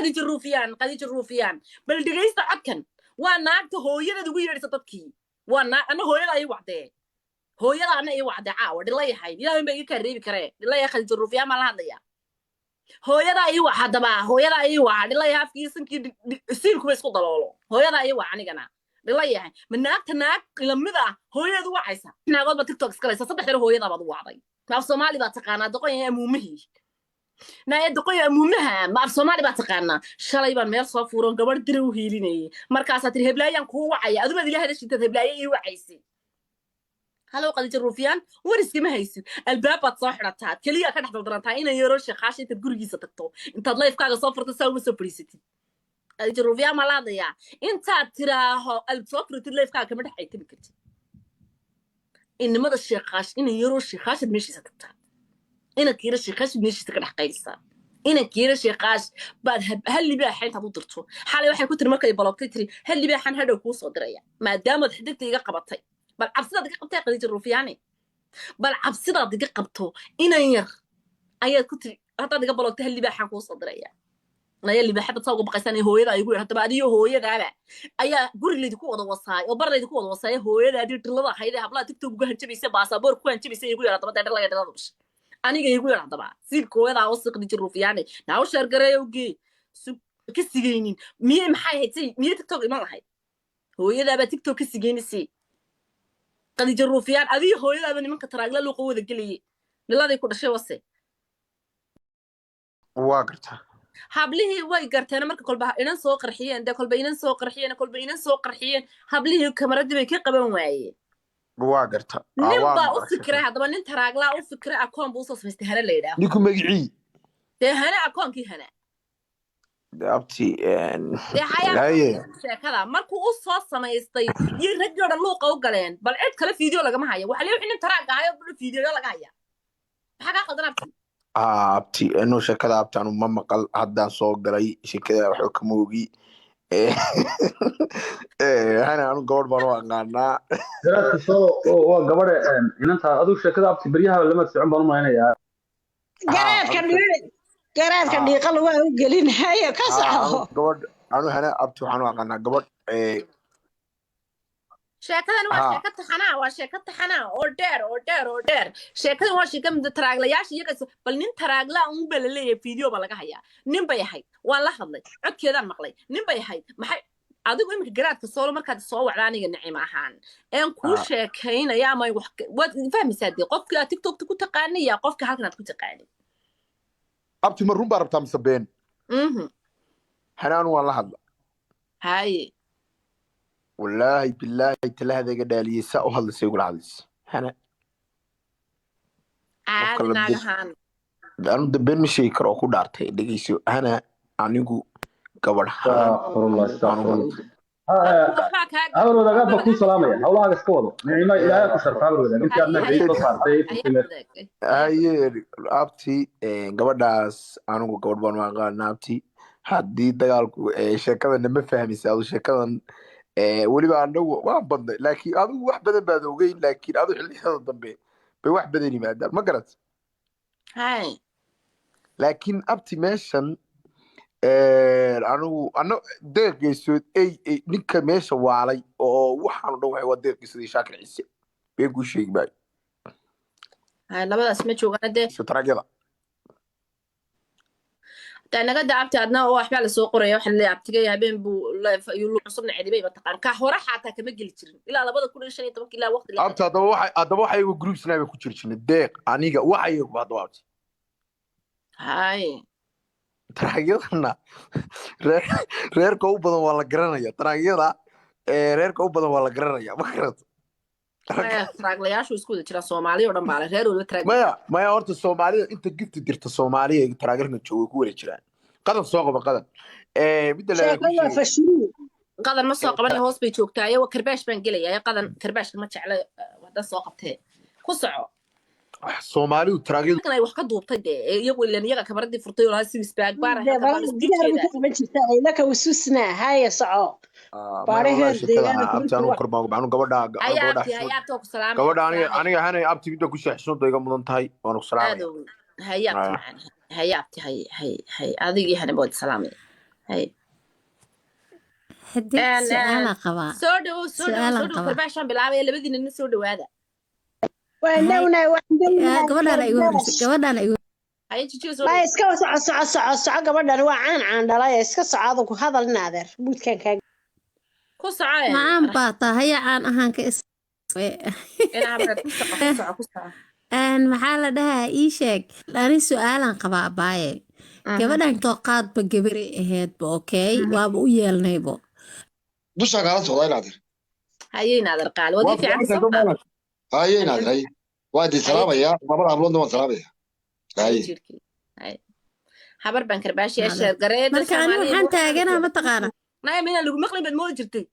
Qadiija Ruufiyaan, Qadiija Ruufiyaan, bal dhegaysta codkan. Waa naagta hooyadeed ugu yeedhaysa dadkii. Waa naag ana hooyada ay wacdee, hooyada ana ii wacdee. Caawa dhila yahay, Ilaahay baa iga kaa reebi karee. Dhila yahay, Khadiija Ruufiyaan baan la hadlaya. Hooyadaa ii wac haddaba, hooyadaa ii waca. Dhila yahay, afkii sankii siilkuba isku daloolo. Hooyadaa ii wac anigana. Dhila yahay, ma naagta naag lamid ah hooyadeed u wacaysa? Naagood baa TikTok iskalaysa, 3 daro hooyadaa baad u wacday. Ma af Soomaali baa taqaanaa, doqon yahay amuumihii? Naaya, doqon yahay amuumaha, ma af Soomaali baa taqaanaa? Shalay baan meel soo fuuroon gabadh dira u hiilinayay. Markaasaa tiri heblaayaan kuu wacaya. Adubaad ila hadashintaad heblaaye ii wacaysay. Halow Qadija Ruufiyaan, war iskama haysid. Albaab baad soo xidhataa, keliya ka dhex daldarantaa inay yaroo sheekhaasha intaad gurigiisa tagto, intaad livekaaga soo furto, saa uma soo fadhiisatid. Qadija Ruufiyaan maa la hadlayaa. Intaad tiraaho aad soo furatid livekaaga, kama dhex aytami kartid inamada sheekaash. Inay yaroo sheekhaashaad meeshiisa tagtaa, inankiira sheekhaashad meeshiisa ka dhex qaylisaa. Inankiira sheekaash baad hal libaaxa intaad u dirto. Xalay waxay ku tiri markay blockgtay, tiri hal libaaxan hadhow kuu soo diraya maadaamaad xidigta iga qabatay. Bal cabsidaad iga qabtay, Khadiija Ruufiyaane, bal cabsidaad iga qabto. Inan yar ayaad ku tiri haddaad iga blockgtay, hal libaaxaan kuu soo diraya. Naya, libaaxada saa uga baqaysaan ee hooyada igu yidhi. Haddaba adiyo hooyadaaba ayaa guri laydinku wada wasaay oo bar laydinku wada wasaay. Hooyadaadii dhilada ahayd ee hablaha TikTok uga hanjabaysa, baasaboor ku hanjabaysa igu yidhi. Haddaba dee dhilaya dhilada dhashay aniga igu yidhi. Haddaba siilka hooyadaa wasi, Khadiija Ruufiyaane. Naa u share gareeya, ugee sug ka sigaynin. Miyey maxay ahayd say miyey TikTok iman lahayd? Hooyadaabaa TikTok ka sigaynaysay, Khadiija Ruufiyaan. Adiyo hooyadaaba nimanka taraagla luuqa wada gelayay, dhiladay ku dhashay wase. Waa gartaa. Hablihii way garteen. Marka kolba inan soo qarxiyeen dee, kolba inan soo qarxiyeen, kolba inan soo qarxiyeen, hablihii kamaradii bay ka qaban waayeen. Waa garta. Nin baa u fikiray haddaba, nin taraaglaa u fikiray. Akoon buu usoo samaystay, Hane la yidhaaho. Ninku magicii? Dee Hane, akoonkii Hane. Abti. Dee hayaa. Haye. Sheekada markuu u soo samaystay iyo raggii o dhan luuqa u galeen. Bal cid kale video lagama haya. Waxa lee wixii nin taraag ahay oo video laga haya. Maxaa kaa qaldan, abti? Abti, inuu sheekada, abti, anu ma maqal. Haddaan soo galay sheekada, waxba kama ogi. Hana anu gabadh baan u aqaanaa. Garaadka soo waa gabadha inanta. Adigu sheekada, abti, beryaha lama socon baan u malaynayaa. Garaadka dhiiq, garaadka dhiiqa lagu u gelin hayo ka soco. Gabadh anu hana, abti, waxaan u aqaanaa gabadh. Sheekadan waa sheeko taxanaa, waa sheeko taxanaa oo dheer oo dheer oo dheer. Sheekadan waa sheeka mida taraaglayaasha iyaga. Bal nin taraagla un baa laleeyahay, video baa laga hayaa. Nin bay ahayd, waan la hadlay, codkeedaan maqlay. Nin bay ahayd. Maxay adigu iminka, garaadka soolo, markaad soo wacda aniga Nicim ahaan een kuu sheekaynaya ama wax waad fahmaysaa dee qofkii aad TikTokta ku taqaanay iyo qofka halkan aad ku taqaanay. Abti, ma run baa rabtaa mise been? Mhm. Hana anu waan la hadla. Haye. Wallaahi bilaahi talahadayga dhaaliyey, saa u hadlaysay igula hadlaysa hana. Caadi. Qofka la Naagahaan. Anu da been ma sheegi karo oo ku dhaartay. Dhegeyso, hana anigu gabadh ahaan Astaghfirullah, astaghfirullah. Waxbaa kaa Habar wadaag, aad baa kuu salaamaya. Hawlahaaga iska wado. Nicimo, Ilaahay ku sharfa, habar wadaag, intii aad meesha ii soo saartay ii furtay meesha. Haye abti, gabadhaas anigu gabadh baan u aqaana, abti. Haddii dagaalku sheekadana ma fahmaysa adu sheekadan. Weliba anagu waan badnay, laakiin adigu wax badan baad ogeyn, laakiin adu xilliyada dambe bay wax badan yimaadaan, ma garat? Hay. Laakiin abti, meeshan anigu ana Deeqgeysood ey ey ninka meesha waalay oo waxaanu dhan waxay waa Deeqgeysood iyo Shaakir Ciise. Been kuu sheegi maayo. Hay, labadaas ma joogaan dee. Taragyada. Taa naga da, abti. Adna oo waxbaa lasoo qoraya. Waxa laleeyahay abtigay habeen buu ayuu cusubna cidibay mataqaan ka hore xataa kama geli jirin ilaa 2015 ilaa waqti la Abti, haddaba waxa iyagu group snap ku jiri jirnay, Deeq, aniga waxa iyagu haddaba, abti. Hay. Taragyadana reerka u badan waa la garanaya. Taragyada reerka u badan waa la garanaya, ma garata? Maya, taraaglayaashu isku wada jiraan. Soomaali oo dhan baa le, reer waliba taraag. Maya, maya, horta Soomaalida inta gifta dirta, Soomaaliya taraagarka jooga ku wada jiraan. Qadan soo qaba, qadan. Midda la sheeko waa fashilin. Qadan ma soo qaban, hoos bay joogtaa. Iyago karbaash baan gelayaa. Qadan karbaashka ma jecla, hadda soo qabtee ku soco. Soomaalidu taraagyadu Halkan ay wax ka duubtay dee iyagu ilan iyaga kamaradii furtay oo lahaa six pack baar. Dee baraha gidaar bay ku qaban jirtaa aylaka wasusna. Haya, soco. Maya, baare wallahi heer sheekada deegaanka abti anu markii kor baan anu gabadha anu hayaa gabadha abti xishood hayaa abti, waa ku salaamaya. Gabadha ku aniga salaamaya. Aniga hanay, abti, midda ku xishoodda iga mudan tahay, waanu ku salaamaya. Aad ow, haya abti. Ah. Macaan, haya abti, hay hay hay, adigii hane baad salaamaya. Hay. Xidig, su-aalaa qabaa. Soo dhawow, soo dhawow, soo Su-aalaan dhawow. qabaa. Karbaashaan bilaabaya, labadiina nin soo dhawaada. Waan dhownahay, waan dhownahay. Gabadhaana igu horreysay, gabadhaana igu Haye Jijiga, soo Ma dhawow. iska soco, soco, soco, soco. Gabadhan waa caan, caan dhalay. Iska soco adigu, hadal in adeer buudkan kaa. Ku soco. Macaan baa tahay, caan ahaan ka is Inaa habreed, ku soco, ku soco, ku soco. Maxaa la dhahaa, ii sheeg, ani su-aalaan qabaa abaaye. Gabadhan too qaadba gabaray ahaydba, okay, waaba u yeelnaybo. Dushaa kaala socdaa inaadir. Haye inaader qaali, waad ii fiican soo ma? Haye inaadir, haye, waa idin salaamayaa, labada habloodna waan salaamaya, haye. Jirkii. Haye. Habar baan karbaashiya, sheer gareeda. Marka ani waxaan taaganaa, mataqaana. Naya, minaan lagu maqlin baad moodi jirtay.